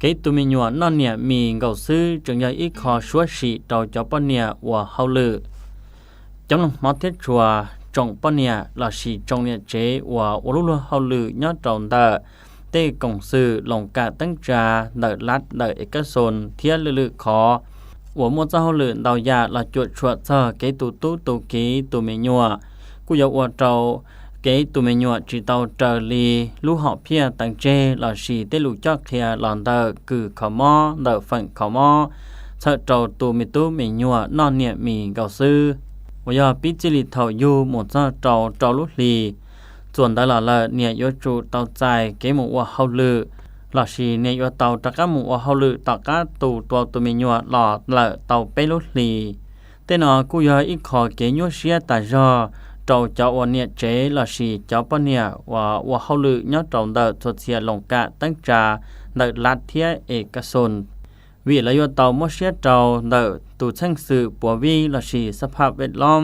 Kev tus me nyuam noj niam mis nkaus xwb tseem yog ib qho suab sim rau cov poj niam ua hauj lwm. Cov mloog hmov thiab tshua, tsoom poj niam lossis tsoom niam tsev uas ua lub luag hauj lwm nyob rau ntawm tej koom xwm loos kam teeb tsa ntawm lav ntawm ev kab xoos thiab lwm lwm qhov uas muaj txoj hauj lwm ntau yam los cuam tshuam txog kev tus tub tus kiv tus me nyuam, kuj yuav ua rau kev tus me nyuam tsis tau raws li lub hom phiaj teev tseg lossis tej lus coj qhia los ntawm kws kho mob ntawm feem kho mob txhawm rau tus me tub me nyuam noj niam mis nkaus xwb. Uas yog pib txij li thaum yug mus txog rau rau lub hlis, txuas ntawd los lawm niam yuav tsum tau txais kev mus ua hauj lwm, lossis niam yuav tau rov qab mus ua hauj lwm tom qab tu tua tus me nyuam los lawm tau peb lub hlis. Tej no kuj yog ib qho kev nyuaj siab tas zog rau cov uas niam tsev lossis cov poj niam uas ua hauj lwm nyob rau ntawm txhua txhia loos kam teeb tsa ntawm lav thiab ev kab xoos, vim lawv yuav tau muab siab rau ntawm tus txheej xwm puav vij lossis xab phaj vej loob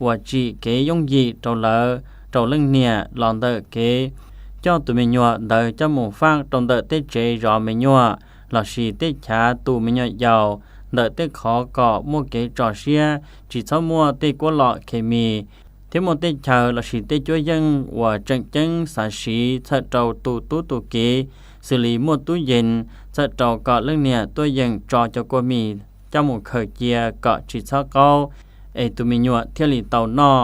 uas tsim kev yooj yim rau lawv rau leej niam los ntawm kev coj tus me nyuam ntawd coj mus faj rau ntawm tej tsev zov me nyuam lossis tej chav tu me nyuam yaus ntawm tej qhov kom muaj kev tso siab tsis txhob muaj tej kuab lom khes mis, thiab muaj tej chaw lossis tej cuab yeej uas tseem ceeb xav siv txhawm rau tus tub tus kiv, xws li muaj tub yees txhawm rau kom leej niam tuaj yeem tso cov kua mis coj mus khaws cia kom tsis txhob qaub, es tus me nyuam thiaj li tau noj.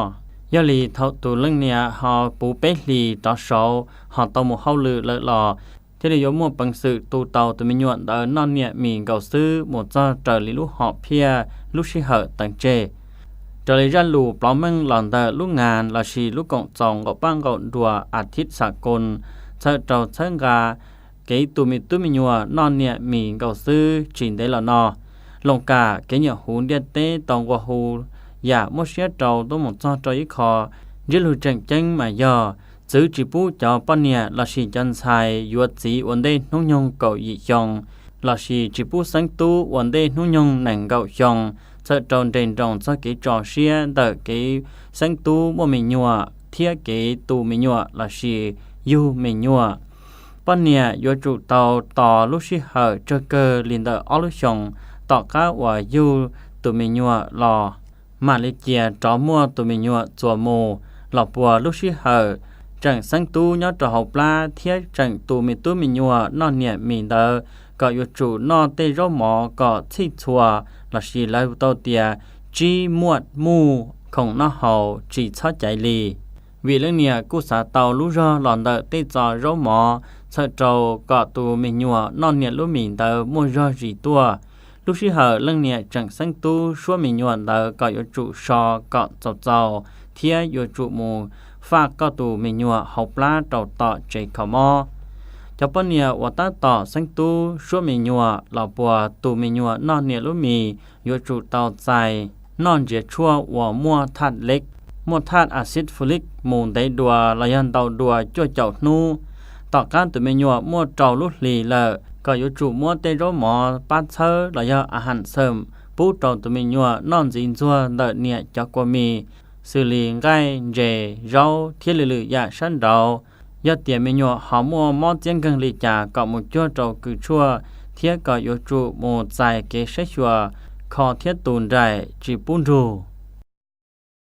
Yog li thaum tus leej niam ho puv peb hlis rov saud ho tau mus hauj lwm lawm los thiaj li yuav muaj peev xwm tu tau tus me nyuam ntawd noj niam mis nkaus xwb mus txog raws li lub hom phiaj lub sij hawm teev tseg. Raws li zaj lus plov meej los ntawm lub nas lossis lub koom txoos nqaum paj nqaum nruas a thib xa koos txhawm rau txhawb nqa kev tus me tub me nyuam noj niam mis nkaus xwb tsis ntev los no, loos kam kev nyuam huv ntiaj teb tau nqua hu yam muab siab rau tuaj mus txog rau ib qho ntsiab lus tseem ceeb mas yog txwv tsis pub cov poj niam lossis cov ntxhais yuav txiv ua ntej hnub nyoog kaum yim xyoo, lossis tsis pub xeeb tub ua ntej hnub nyoog nees nkaum xyoo, txhawm rau nres nroos txog kev tso siab ntawm kev xeeb tub muaj me nyuam thiab kev tu me nyuam lossis yug me nyuam. Poj niam yuav tsum tau tos lub sij hawm tsawg kawg li ntawm ob lub xyoos tom qab uas yug tus me nyuam los mam li cia rov muaj tus me nyuam txuas mus, los puas lub sij hawm tseem xeeb tub nyob rau hauv plab thiab tseem tu me tub me nyuam noj niam mis ntawd kom yuav tsum noj tej zaub mov kom txhij txhua, lossis lawv tau tias tsib muaj muj khoom noj haus tsis txhob caiv li. Vim leej niam kuj xav tau lub zog los ntawm tej txo zaub mov txhawm rau kom tus me nyuam noj niam lub mis ntawd muaj zog zis tuaj. Lub sij hawm leej niam tseem xeeb tub suab me nyuam ntawd kom yuav tsum so kom txaus txaus thiab yuav tsum mus faj koj tus me nyuam hauv plab rau tom tsev kho mob. Cov poj niam uas tab tom xeeb tub suab me nyuam los puas tu me nyuam noj niam lub mis yuav tsum tau txais noj ntsiav tshuaj uas muaj thaj lek, muaj thaj acid folic mus ntev dua los yog ntau dua cuaj caum hnub. Tom qab tus me nyuam muaj rau lub hlis lawm kom yuav tsum muab tej zaub mov pab txhawb los yog a has xeem pub rau tus me nyuam noj ntxiv ntxuag ntawm niam cov kua mis, xws li nqaij, ntses, zaub thiab lwm lwm yam sab nraud. Yog tias me nyuam ho muaj mob txiab nkeeg li cas kom mus cuag rau kws tshuaj thiab kom yuav tsum mus txais kev saib xyuas kho thiab tus nraim tsis pub nrug.